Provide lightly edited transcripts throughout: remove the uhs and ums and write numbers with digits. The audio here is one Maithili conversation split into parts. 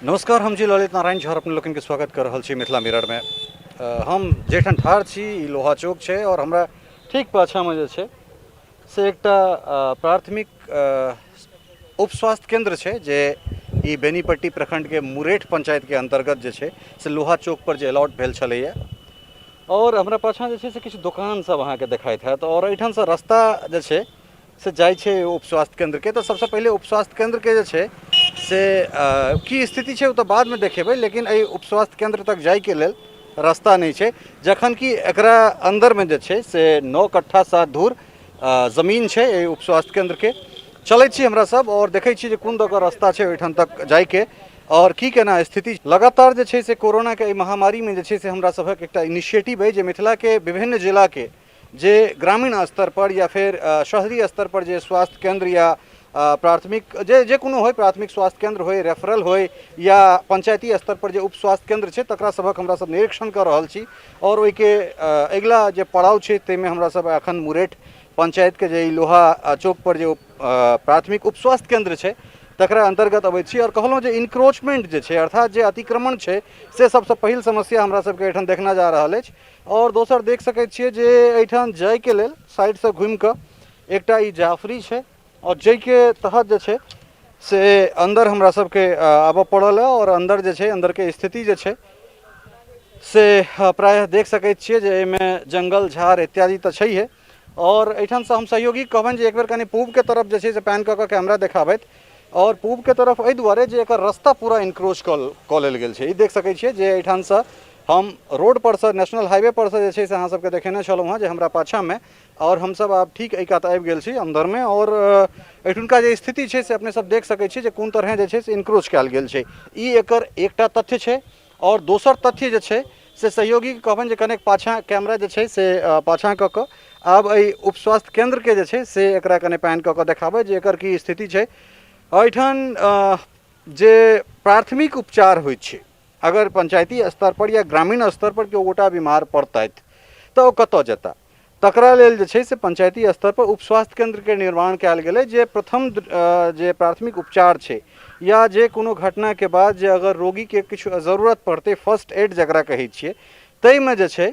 नमस्कार, हम छी ललित नारायण झा, अपने लोकनिके स्वागत कर रहल छी मिथिला मिररमे। हम जाहिठाम ठाढ़ छी ई लोहा चौक छै और हमरा ठीक पाछाँमे जे छै से एकटा प्राथमिक उप स्वास्थ्य केंद्र छै जे ई बेनीपट्टी प्रखंडके मुरेठ पंचायतके अंतर्गत जे छै से लोहा चौक पर जे अलॉट भेल छलैए। और हमरा पाछाँ जे छै से किछु दोकान सब अहाँके देखाइत हैत और एहिठामसँ रस्ता जे छै से जाइ छै उप स्वास्थ्य केन्द्रके। तऽ सबसँ पहिले उप स्वास्थ्य केन्द्रके जे छै से की स्थिति छै ओ तऽ बादमे देखेबै, लेकिन एहि उप स्वास्थ्य केन्द्र तक जाइके लेल रास्ता नहि छै, जखन कि एकरा अन्दरमे जे छै से 9 कट्ठा 7 धूर जमीन छै एहि उप स्वास्थ्य केन्द्रके। चलै छी हमरा सब और देखै छी जे कोन दऽ कऽ रास्ता छै ओहिठाम तक जाइके और की केना स्थिति। लगातार जे छै से कोरोनाके एहि महामारीमे जे छै से हमरा सभक एकटा इनिशिएटिव अइ जे मिथिलाके विभिन्न जिलाके जे ग्रामीण स्तर पर या फेर शहरी स्तर पर जे स्वास्थ्य केंद्र या प्राथमिक जे जे कोनो होय, प्राथमिक स्वास्थ्य केंद्र होय, रेफरल होय या पंचायती स्तर पर जे उप स्वास्थ्य केंद्र छै, तकरा सभक हमरा सब निरीक्षण कऽ रहल छी। और ओहिके अगिला जे पड़ाव छै ताहिमे हमरा सब एखन मुरेठ पंचायतके जे ई लोहा चौक पर जे प्राथमिक उप स्वास्थ्य केंद्र छै तकरा अन्तर्गत अबैत छी। और कहलहुँ जे इनक्रोचमेंट जे छै, अर्थात जे अतिक्रमण छै, से सबसँ पहिल समस्या हमरा सबके एहिठाम देखना जा रहल अछि। और दोसर देख सकै छियै जे एहिठाम जाइके लेल साइडसँ घुमिकऽ एकटा ई जाफरी छै और जाहिके तहत जे छै से अन्दर हमरा सबके आबऽ पड़ल हँ। और अन्दर जे छै, अन्दरके स्थिति जे छै से प्रायः देख सकै छियै जे एहिमे जङ्गल झाड़ इत्यादि तऽ छैहे। और एहिठामसँ हम सहयोगी कहबनि जे एक बेर कनि पूबके तरफ जे छै से पैन कऽ कऽ कैमरा देखाबथि। और पूबके तरफ एहि दुआरे जे एकर रस्ता पूरा इनक्रोच कऽ लेल गेल छै। ई देख सकै छियै जे एहिठामसँ हम रोड परसँ, नेशनल हाईवे परसँ जे छै से अहाँ सबके देखेने छलहुँ हँ जे हमरा पाछाँमे, आओर हमसब आब ठीक एहि कात आबि गेल छी अन्दरमे। आओर एहिठुनका जे स्थिति छै से अपने सब देख सकै छी जे कोन तरहे जे छै से इनक्रोच कयल गेल छै। ई एकर एकटा तथ्य छै। आओर दोसर तथ्य जे छै से सहयोगीके कहबनि जे कनेक पाछाँ कैमरा जे छै से पाछाँ कऽ कऽ आब एहि उप स्वास्थ्य केन्द्रके जे छै से एकरा कने पैन कऽ कऽ देखाबै जे एकर की स्थिति छै। एहिठाम जे प्राथमिक उपचार होइ छै, अगर पंचायती स्तर पर या ग्रामीण स्तर पर केओ गोटा बीमार पड़तथि तऽ ओ कतऽ जेता, तकरा लेल जे छै से पंचायती स्तर पर उप स्वास्थ्य केन्द्रके निर्माण कयल गेलै जे प्रथम जे प्राथमिक उपचार छै या जे कोनो घटनाके बाद जे अगर रोगीके किछु जरूरत पड़तै, फर्स्ट एड जकरा कहै छियै, ताहिमे जे छै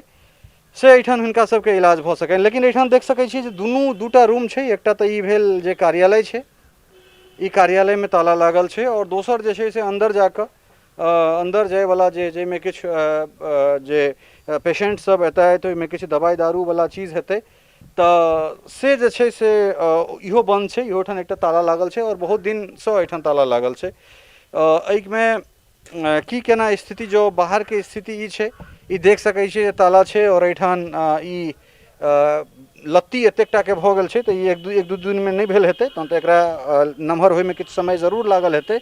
से एहिठाम हिनका सबके इलाज भऽ सकनि। लेकिन एहिठाम देख सकै छियै जे दुनू दूटा रूम छै। एकटा तऽ ई भेल जे कार्यालय छै, ई कार्यालयमे ताला लागल छै, आओर दोसर जे छै से अन्दर जाकऽ अन्दर जाइवला जे जाहिमे किछु जे पेशेंट सब एतथि ओहिमे किछु दबाइ दारूवला चीज हेतै, तऽ से जे छै से इहो बन्द छै। इहो ठाम एकटा ताला लागल छै आओर बहुत दिनसँ एहिठाम ताला लागल छै। एहिमे की केना स्थिति, जो बाहरके स्थिति ई छै, ई देख सकै छियै जे ताला छै आओर एहिठाम ई लत्ती एतेक टाके भऽ गेल छै, तऽ ई एक दू दिनमे नहि भेल हेतै, तहन तऽ एकरा नमहर होइमे किछु समय जरूर लागल हेतै।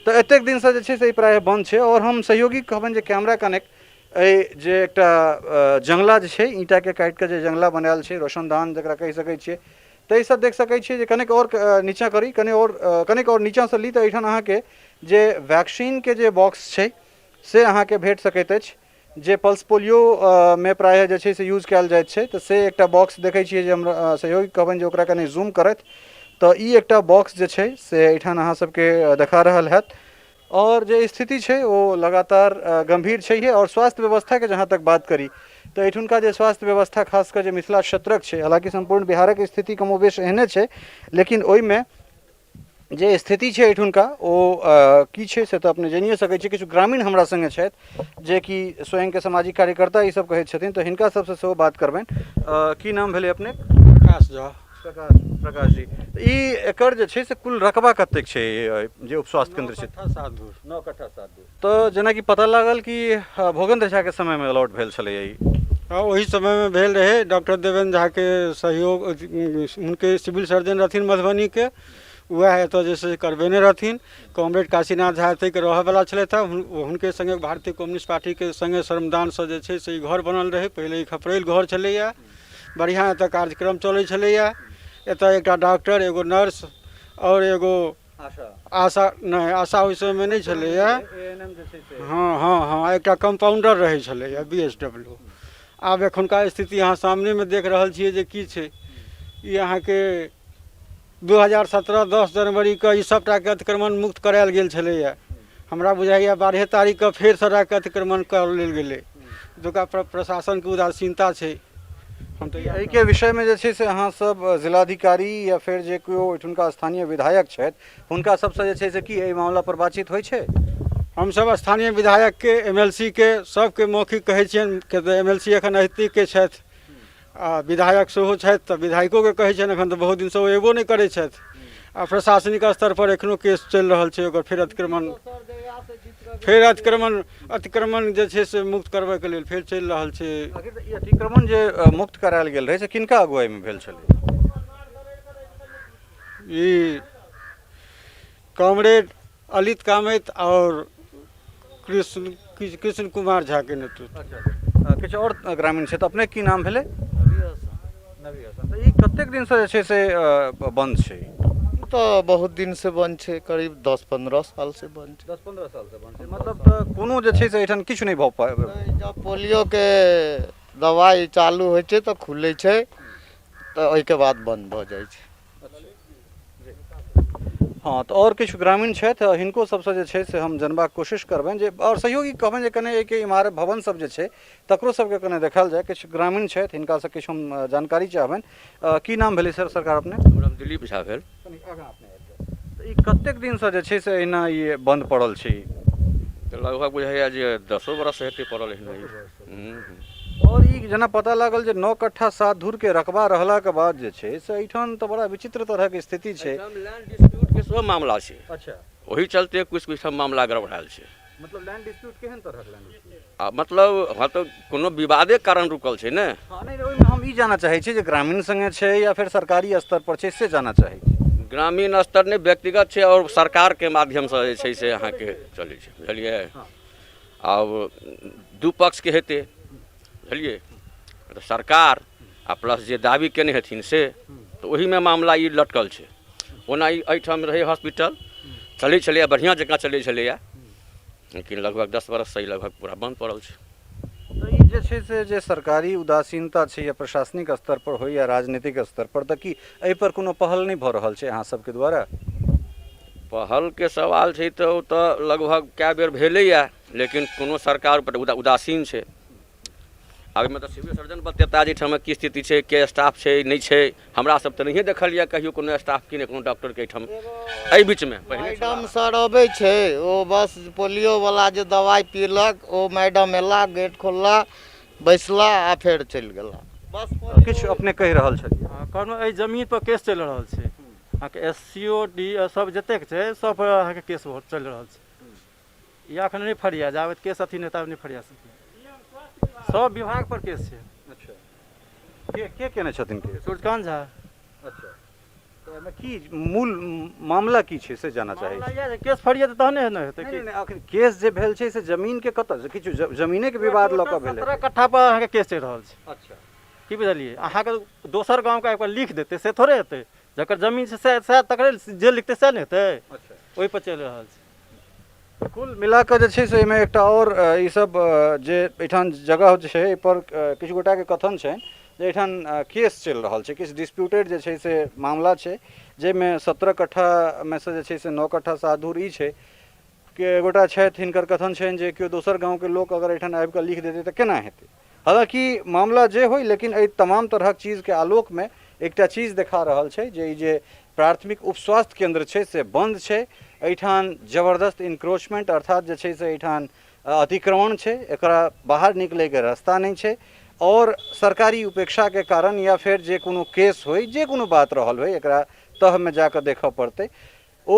तऽ एतेक दिनसँ जे छै से ई प्रायः बन्द छै। आओर हम सहयोगी कहबनि जे कैमरा कनेक्ट एहि जे एकटा जङ्गला जे छै, ईंटाके काटिकऽ जे जङ्गला बनायल छै, रोशनदान जकरा कहि सकै छियै, ताहिसँ देख सकै छियै जे कनेक आओर नीचाँ करी, कने आओर, कनेक आओर नीचाँसँ ली तऽ एहिठाम अहाँके जे वैक्सीनके जे बॉक्स छै से अहाँके भेट सकैत अछि, जे पल्स पोलियो मे प्रायः जे छै से यूज कयल जाइत छै। तऽ से एकटा बॉक्स देखै छियै जे हमरा सहयोगी कहबनि जे ओकरा कनि जूम करथि, तऽ ई एकटा बॉक्स जे छै से एहिठाम अहाँ सबके देखा रहल हैत। आओर जे स्थिति छै ओ लगातार गम्भीर छैहे। आओर स्वास्थ्य व्यवस्थाके जहाँ तक बात करी तऽ एहिठुनका जे स्वास्थ्य व्यवस्था खास कऽ जे मिथिला क्षेत्रक छै, हालाँकि सम्पूर्ण बिहारक स्थिति कमोबेश एहने छै, लेकिन ओहिमे जे स्थिति छै एहिठुनका ओ की छै से तऽ अपने जानिए सकै छी। किछु ग्रामीण हमरा सङ्गे छथि जेकि स्वयंके सामाजिक कार्यकर्ता ई सब कहै छथिन, तऽ हिनका सबसँ सेहो बात करबनि। की नाम भेलै अपने? प्रकाश झा। प्रकाश जी, ई एकर जे छै से कुल रकबा कतेक छै जे उप स्वास्थ्य केंद्र छै? 9 कट्ठा 7 धूर। 9 कट्ठा 7 धूर। तऽ जेनाकि पता लागल कि भोगेन्द्र झाके समयमे अलॉट भेल छलैए ई? हँ, ओही समयमे भेल रहै। डॉक्टर देवेन्द्र झाके सहयोग, हुनके सिविल सर्जन रहथिन मधुबनीके, उएह एतऽ जे छै से करबेने रहथिन। कॉमरेड काशीनाथ झा एतहिके रहऽवला छलथि हेँ, हुनके सङ्गे भारतीय कम्युनिस्ट पार्टीके सङ्गे श्रमदानसँ जे छै से ई घर बनल रहै। पहिले ई खपरैल घर छलैए। बढ़िआँ एतऽ कार्यक्रम चलै छलैए। एतऽ एकटा डॉक्टर, एगो नर्स आओर एगो आशा, नहि आशा ओहि समयमे नहि छलैए, हँ हँ हँ, एकटा कम्पाउण्डर रहै छलैए बी एस डब्ल्यू। आब एखुनका स्थिति अहाँ सामनेमे देख रहल छियै जे की छै। ई अहाँके 2017 10 जनवरीके ई सभटाके अतिक्रमण मुक्त करायल गेल छलैए। हमरा बुझाइए 12 तारीखके फेर सड़कके अतिक्रमण कऽ लेल गेलै। एतुका प्रशासनके उदासीनता छै। हम तऽ एहिके विषयमे जे छै से अहाँसभ जिलाधिकारी या फेर जे केओ ओहिठुनका स्थानीय विधायक छथि हुनका सभसँ जे छै से की एहि मामला पर बातचीत होइ छै? हमसभ स्थानीय विधायकके, MLC के, सबके मौखिक कहै छियनि, किया तऽ MLC एखन अहितीके छथि आ विधायक सेहो छथि, तऽ विधायकोके कहै छियनि। एखन तऽ बहुत दिनसँ ओ एबो नहि करै छथि। आ प्रशासनिक स्तर पर एखनो केस चलि रहल छै, ओकर फेर अतिक्रमण जे छै से मुक्त करबैके लेल फेर चलि रहल छै। आखिर ई अतिक्रमण जे मुक्त करायल गेल रहै से किनका अगुवाईमे भेल छलै? ई कॉमरेड अलित कामैत आओर कृष्ण कुमार झाके नेतृत्व। अच्छा, किछु आओर ग्रामीण छै, तऽ अपने की नाम भेलै? नबी हसन। तऽ ई कतेक दिनसँ जे छै से बन्द छै? तऽ बहुत दिनसँ बन्द छै, करीब 10-15 सालसँ बन्द छै। 10-15 सालसँ बन्द छै, मतलब तऽ कोनो जे छै से एहिठाम किछु नहि भऽ पाबि। जब पोलियोके दवाइ चालू होइ छै तऽ खुलै छै, तऽ ओहिके बाद बन्द भऽ जाइ छै। हँ, तऽ आओर किछु ग्रामीण छथि, हिनको सबसँ जे छै से हम जनबाक कोशिश करबनि जे आओर सहयोगी कहबनि जे कने एहिके इमारत भवन सब जे छै तकरो सबके कने देखल जाय। किछु ग्रामीण छथि, हिनकासँ किछु हम जानकारी चाहबनि। की नाम भेलै सर सरकार अपने? हमर नाम दिलीप झा भेल। कनि आगाँ अपने आबि जाउ। तऽ ई कतेक दिनसँ जे छै से एहिना ई बन्द पड़ल छै? तऽ लगभग बुझाइए जे 10 बरससँ हेतै पड़ल एहिना ई। आओर ई जेना पता लागल जे 9 कट्ठा 7 धूरके रकबा रहलाके बाद जे छै से एहिठाम तऽ बड़ा विचित्र तरहक स्थिति छै। एहिठाम लैंड डिस्प्यूटके सेहो मामला छै। अच्छा। ओहि चलते किछु किछु मामला गड़बड़ायल छै। मतलब लैंड डिस्प्यूट केहन तरहक लैंड डिस्प्यूट? आ मतलब हँ तऽ कोनो विवादे कारण रुकल छै ने। हँ, नहि, ओहिमे हम ई जानऽ चाहै छी जे ग्रामीण सङ्गे छै या फेर सरकारी स्तर पर छै, से जानऽ चाहै छी। ग्रामीण स्तर नहि, व्यक्तिगत छै आओर सरकारके माध्यमसँ जे छै से अहाँके चलै छै, बुझलियै? आब दू पक्षके हेतै, बुझलियै? तऽ सरकार आ प्लस जे दाबी केने हेथिन से, तऽ ओहिमे मामला ई लटकल छै। ओना ई एहिठाम रहै हॉस्पिटल, चलै छलैए, बढ़िआँ जकाँ चलै छलैए, लेकिन लगभग 10 बरससँ ई लगभग पूरा बन्द पड़ल छै। तऽ ई जे छै से जे सरकारी उदासीनता छै या प्रशासनिक स्तर पर होइ या राजनीतिक स्तर पर, तऽ की एहिपर कोनो पहल नहि भऽ रहल छै अहाँ सबके द्वारा? पहलके सवाल छै तऽ ओ तऽ लगभग कए बेर भेलैए, लेकिन कोनो सरकार पर उदासीन छै। आब एहिमे तऽ सिविल सर्जन बतेता जे एहिठाम की स्थिति छै, के स्टाफ छै नहि छै। हमरा सब तऽ नहिए देखल यऽ कहियो कोनो स्टाफ की नहि कोनो डॉक्टरके एहिठाम एहि बीचमे। पहिने मैडम सर अबै छै, ओ बस पोलियो वाला जे दवाइ पीलक, ओ मैडम एला, गेट खोलला, बैसला आ फेर चलि गेला। बस किछु अपने कहि रहल छलियै। हँ, कहलहुँ एहि जमीन पर केस चलि रहल छै अहाँके, एस सी ओ डी सब जतेक छै सब पर अहाँके केस चलि रहल छै। ई एखन नहि फरिया जाबे केस अथी नहि ताबे नहि फरिया सकैए। सब विभाग पर केस छै। अच्छा, के के केने छथिन केस? सूर्यकांत झा। अच्छा, तऽ एहिमे की मूल मामला की छै से जानऽ चाहै छी। मामला इएह केस फरियेतै तहने ने हेतै। नहि, नहि, अखन केस जे भेल छै से जमीन के कतऽ से किछु जमीने के विवाद लऽ कऽ भेलै। 17 कट्ठा पर अहाँके केस चलि रहल छै। अच्छा। की बुझलियै? अहाँके दोसर गाँवके आबि कऽ लिख देतै से थोड़े हेतै, जकर जमीन छै सएह तकरे जे लिखतै सएह ने हेतै। अच्छा। ओहि पर चलि रहल छै। कुल मिलाकऽ जे छै से एहिमे एकटा आओर ईसब जे एहिठाम जगह जे छै एहिपर किछु गोटाके कथन छनि जे एहिठाम केस चलि रहल छै, किछु डिस्प्यूटेड जे छै से मामला छै, जाहिमे 17 कट्ठामे सँ जे छै से 9 कट्ठा 7 धूर ई छै के एगोटा छथि, हिनकर कथन छनि जे केओ दोसर गाँवके लोक अगर एहिठाम आबिकऽ लिख देतै तऽ केना हेतै। हालाँकि मामला जे होइ, लेकिन एहि तमाम तरहक चीजके आलोकमे एकटा चीज देखा रहल छै जे ई जे प्राथमिक उपस्वास्थ्य केन्द्र छै से बन्द छै। एहिठाम जबरदस्त इनक्रोचमेंट अर्थात जे छै से एहिठाम अतिक्रमण छै, एकरा बाहर निकलैके रास्ता नहि छै आओर सरकारी उपेक्षाके कारण या फेर जे कोनो केस होइ, जे कोनो बात रहल होइ, एकरा तहमे जाकऽ देखऽ पड़तै। ओ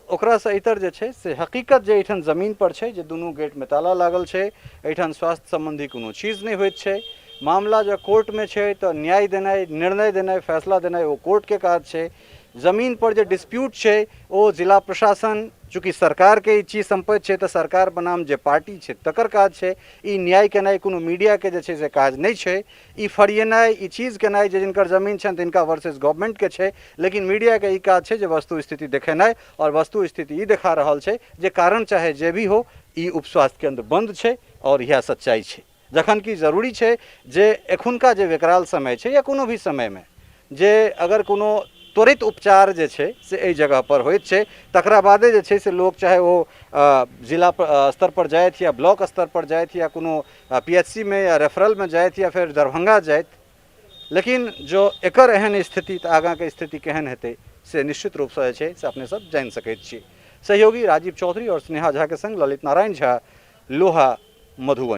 ओकरासँ इतर जे छै से हकीकत जे एहिठाम जमीन पर छै जे दुनू गेटमे ताला लागल छै, एहिठाम स्वास्थ्य सम्बन्धी कोनो चीज नहि होइत छै। मामला जँ कोर्टमे छै तऽ न्याय देनाइ, निर्णय देनाइ, फैसला देनाइ ओ कोर्टके काज छै। जमीन पर जे डिस्प्यूट छै ओ जिला प्रशासन, चूँकि सरकारके ई चीज सम्पत्ति छै तऽ सरकार बनाम जे पार्टी छै तकर काज छै। ई न्याय केनाइ कोनो मीडियाके जे छै से काज नहि छै। ई फरिएनाइ, ई चीज केनाइ जे जिनकर जमीन छनि तिनका वर्सेस गवर्नमेंटके छै, लेकिन मीडियाके ई काज छै जे वस्तु स्थिति देखेनाइ, आओर वस्तु स्थिति ई देखा रहल छै जे कारण चाहे जे भी हो ई उपस्वास्थ्य केंद्र बंद छै आओर इएह सच्चाइ छै। जखन कि जरूरी छै जे एखुनका जे विकराल समय छै या कोनो भी समयमे जे अगर कोनो त्वरित उपचार जे छै से एहि जगहपर होइत छै। तकरा बादे जे छै से लोक चाहे ओ जिला स्तरपर जाथि या ब्लॉक स्तरपर जाथि या कोनो PHC मे या रेफरलमे जाथि या फेर दरभंगा जाथि, लेकिन जो एकर एहन स्थिति तऽ आगाँके स्थिति केहन हेतै से निश्चित रूपसँ जे छै से अपने सब जानि सकैत छी। सहयोगी राजीव चौधरी आओर स्नेहा झाके संग ललित नारायण झा, लोहा, मधुबनी।